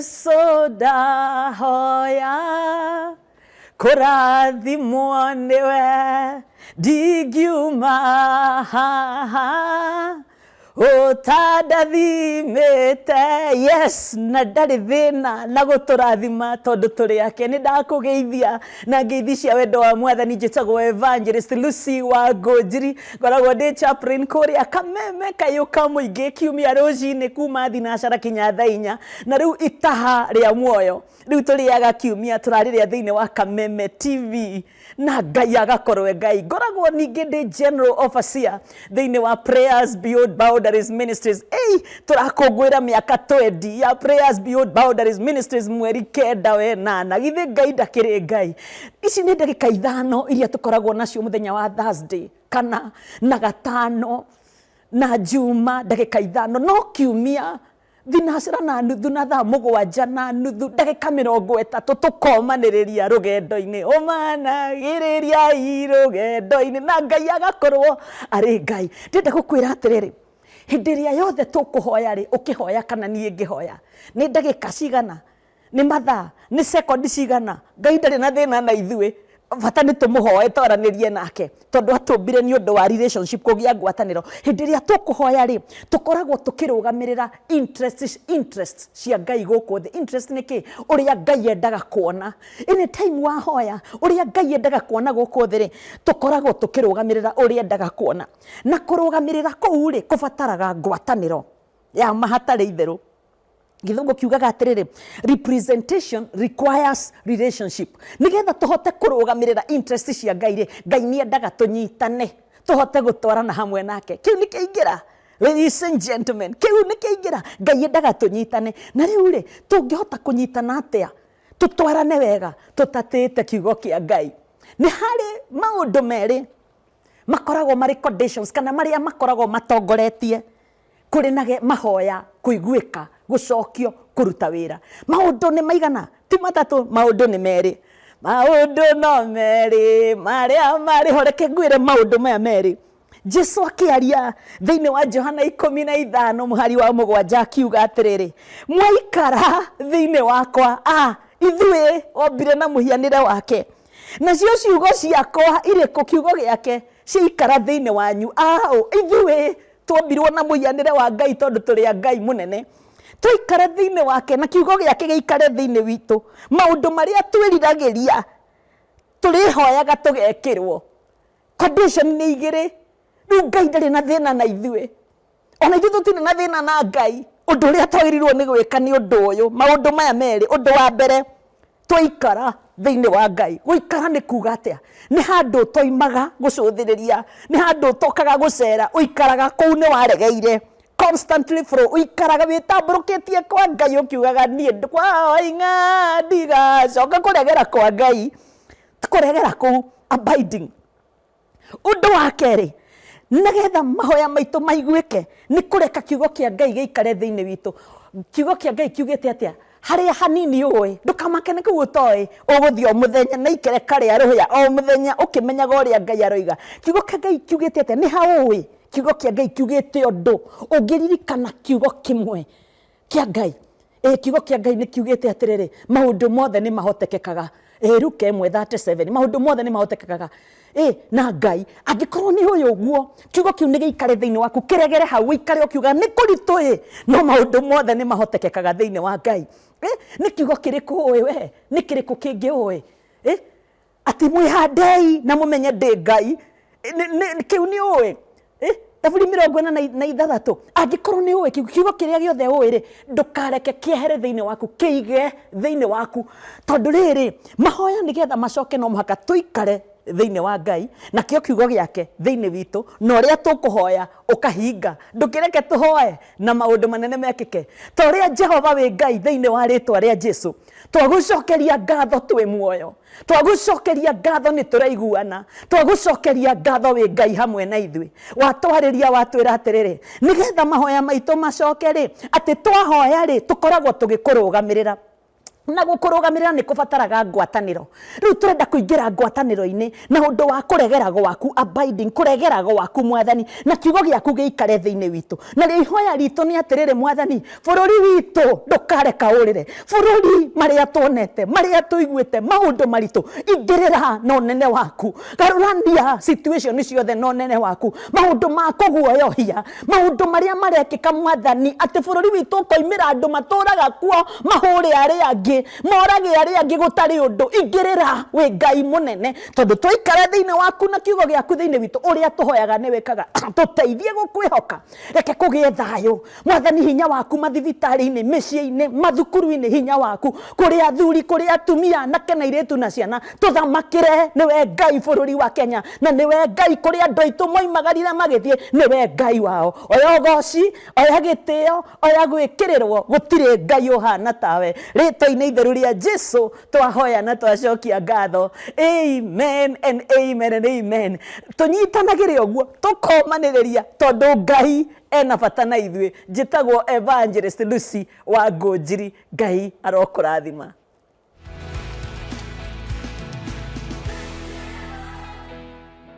Jesu ndahoya kũrathimwo nĩwe, ndingiuma haha ũtandathimĩte. Yes, na ndarĩ thĩna na gũtũrathima tondũ tũrĩ ake. Nĩ ndakũgeithia na ngeithi cia wendo wa Mwathani. Njĩtagwo Evangelist Lucy wa Ngũnjiri, ngoragwo ndĩ chaplain kũrĩa Kameme Kayũ ka Mũingĩ, kiumia rũcinĩ kuma thinacara kinya thaa 4. Na rĩu itaha rĩa muoyo rĩu tũrĩaga kiumia tũrarĩrĩa thĩinĩ wa Kameme TV, na Ngai agakorwo e Ngai. Ngoragwo ningĩ ndĩ general overseer thĩinĩ wa Prayers Beyond Boundaries Ministries. Ei, tũrakũngũĩra mĩaka 20 ya Prayers Beyond Boundaries Ministries mweri 9 wenana. Githĩ Ngai ndakĩrĩ Ngai? Ici nĩ ndagĩka 5 iria tũkoragwo nacio mũthenya wa Thursday kana na gatano na Juma, ndagĩka 5. No kiumia thinacara na nuthu na thaa 7:30 ndagĩka 30 tũkomanĩrĩria rũgendo-inĩ, ũmanagĩrĩriai rũgendo-inĩ, na Ngai agakorwo arĩ Ngai. Ndĩrenda gũkwĩra atĩrĩrĩ, hĩndĩ ĩrĩa yothe tũkũhoya rĩ, ũkĩhoya kana niĩ ngĩhoya, nĩ ndagĩka cigana, nĩ mathaa, nĩ sekondi cigana, Ngai ndarĩ na thĩna na ithuĩ. Bata nĩ tũmũhoe, twaranĩrie nake, tondũ atũmbire nĩ ũndũ wa relationship, kũgĩa ngwatanĩro. Hĩndĩ ĩrĩa tũkũhoya rĩ, tũkoragwo tũkĩrũgamĩrĩra interest cia Ngai gũkũ thĩ. Interest nĩ kĩ? Ũrĩa Ngai endaga kuona. Anytime wahoya ũrĩa Ngai endaga kuona gũkũ thĩ rĩ, tũkoragwo tũkĩrũgamĩrĩra ũrĩa endaga kuona. Na kũrũgamĩrĩra kũu rĩ, kũbataraga ngwatanĩro ya ma hatarĩ itherũ. Gĩthũngũ kiugaga atĩrĩrĩ, representation requires relationship. Nĩgetha tũhote kũrũgamĩrĩra interest cia Ngai rĩ, Ngai nĩ endaga tũnyitane, tũhote gũtwarana hamwe nake. Kĩu nĩ kĩingĩra, ladies and gentlemen, kĩu nĩ kĩingĩra. Ngai endaga tũnyitane. Na rĩu rĩ, tũngĩhota kũnyitana atĩa tũtwarane wega tũtatĩte kiugo kĩa Ngai? Nĩ harĩ maũndũ merĩ makoragwo marĩ conditions, kana marĩa makoragwo matongoretie kũrĩ na mahoya kũiguĩka, gũcokio, kũruta wĩra. Maũndũ nĩ maigana? Ti matatũ, maũndũ nĩ merĩ. Maũndũ no merĩ marĩa marĩ ho. Reke ngwĩre maũndũ maya merĩ. Jesu akĩaria thĩinĩ wa Johana 15 mũhari wa 7 akiuga atĩrĩrĩ, mwaikara thĩinĩ wakwa, a ithuĩ ombire na mũhianĩre wake, nacio ciugo ciakwa irĩkũ? Kiugo gĩake ciaikara thĩinĩ wanyu. Aũ? Ithuĩ twombirwo na mũhianĩre wa Ngai tondũ tũrĩ a Ngai mũnene. Twaikara thĩinĩ wake na kiugo gĩake gĩikare thĩinĩ witũ, maũndũ marĩa twĩriragĩria tũrĩhoyaga tũgekĩrwo. Condition nĩ igĩrĩ. Rĩu Ngai ndarĩ na thĩna na ithuĩ, ona ithuĩ tũtirĩ na thĩna na Ngai. Ũndũ ũrĩa twagĩrĩirwo nĩ gwĩka nĩ ũndũ ũyũ, maũndũ maya merĩ. Ũndũ wa mbere, twaikara thĩinĩ wa Ngai. Gũikara nĩ kuga atĩa? Nĩ handũ ũtoimaga gũcũthĩrĩria, nĩ handũ ũtokaga gũcera, ũikaraga kũu, nĩ waregeire constantly flow, ũikaraga wĩtambũrũkĩtie kwa Ngai ũkiugaga, niĩ kwaoinga ndigacoka kũregera kwa Ngai. Kũregera kũu, abiding. Ũndũ wa kerĩ, nĩgetha mahoya maitũ maiguĩke, nĩ kũreka kiugo kĩa Ngai gĩikare thĩinĩ witũ. Kiugo kĩa Ngai kiugĩte atĩa? Harĩa hanini ũĩ, ndũkamake nĩ kũu ũtoĩ, ũgũthiĩ o mũthenya na ikereka rĩa rũhĩa, o mũthenya ũkĩmenyaga ũrĩa Ngai aroiga. Kiugo kĩa Ngai kiugĩte atĩa? Nĩ ha ũĩ? Kiugo kĩa Ngai kiugĩte ũndũ ũngĩririkana kiugo kĩmwe kĩa Ngai. Ĩ kiugo kĩa Ngai nĩ kiugĩte atĩrĩrĩ, maũndũ mothe nĩ mahotekekaga. Ĩ Luka 1:37, maũndũ mothe nĩ mahotekekaga ĩ na Ngai. Angĩkorwo nĩ ũyũ ũguo, kiugo kĩu nĩ gĩikare thĩinĩ waku, kĩregere hau, ũikare ũkiuga nĩ kũritũ ĩ, no maũndũ mothe nĩ mahotekekaga thĩinĩ wa Ngai. Ĩ nĩ kiugo kĩrĩkũ ũĩ we? Nĩ kĩrĩkũ kĩngĩ ũĩ? Ĩ atĩ mwĩhandei na mũmenye ndĩ Ngai. Kĩu nĩ ũĩ? Thaburi 46. Angĩkorwo nĩ ũĩ kiugo kĩrĩa gĩothe ũĩ rĩ, ndũkareke kĩehere thĩinĩ waku, kĩige thĩinĩ waku, tondũ rĩrĩ, mahoya nĩgetha macoke no mũhaka tũikare thĩinĩ wa Ngai nakĩo kiugo gĩake thĩinĩ witũ, na ũrĩa tũkũhoya ũkahinga. Ndũkĩreke tũhoe na maũndũ manene mekĩke ta ũrĩa Jehova wĩ Ngai. Thĩinĩ wa rĩtwa rĩa Jesu twagũcokeria ngatho twĩ muoyo, twagũcokeria ngatho nĩ tũraiguana, twagũcokeria ngatho wĩ Ngai hamwe na ithuĩ. Watwarĩria, watwĩra atĩrĩrĩ, nĩgetha mahoya maitũ macoke rĩ, atĩ twahoya rĩ, tũkoragwo tũgĩkũrũgamĩrĩra. Na gũkũrũgamĩrĩra nĩ kũbataraga ngwatanĩro. Rĩu tũrenda kũingĩra ngwatanĩro-inĩ na ũndũ wa kũregera gwaku, abiding, kũregera gwaku Mwathani, na kiugo gĩaku gĩikare thĩinĩ witũ. Narĩo ihoya ritũ nĩ atĩrĩrĩ Mwathani, bũrũri witũ ndũkareka ũrĩre. Bũrũri marĩa tuonete, marĩa tũiguĩte, maũndũ maritũ, ingĩrĩra na ũnene waku. Garũrania situation ciothe na ũnene waku. Maũndũ ma kũguoyohia, maũndũ marĩa marekĩka Mwathani, atĩ bũrũri witũ ũkoimĩra andũ matũraga kuo mahũre arĩa angĩ, morage arĩa angĩ gũtarĩ ũndũ. Ingĩrĩra wĩ Ngai mũnene, tondũ twaikara thĩinĩ waku na kiugo gĩaku thĩinĩ witũ, ũrĩa tũhoyaga nĩ wĩkaga. Tũteithie gũkwĩhoka, reke kũgĩe thayũ Mwathani, hinya waku mathibitarĩ-inĩ, mĩciĩ-inĩ, mathukuru-inĩ, hinya waku kũrĩ athuri, kũrĩ atumia, anake na airĩtu na ciana, tũthamakĩre. Nĩwe Ngai bũrũri wa Kenya, na nĩwe Ngai kũrĩ andũ aitũ moimagarire magĩthiĩ, nĩwe Ngai wao. Oya ũgoci, oya gĩtĩo, oya gwĩkĩrĩrwo, gũtirĩ Ngai ũhana tawe. Rĩtwa-inĩ itheru rĩa Jesu twahoya na twacokia ngatho. Amen and amen and amen. Tũnyitanagĩre ũguo, tũkomanĩrĩria, tondũ Ngai ena bata na ithuĩ. Njĩtagwo Evangelist Lucy wa Ngũnjiri. Ngai arokũrathima.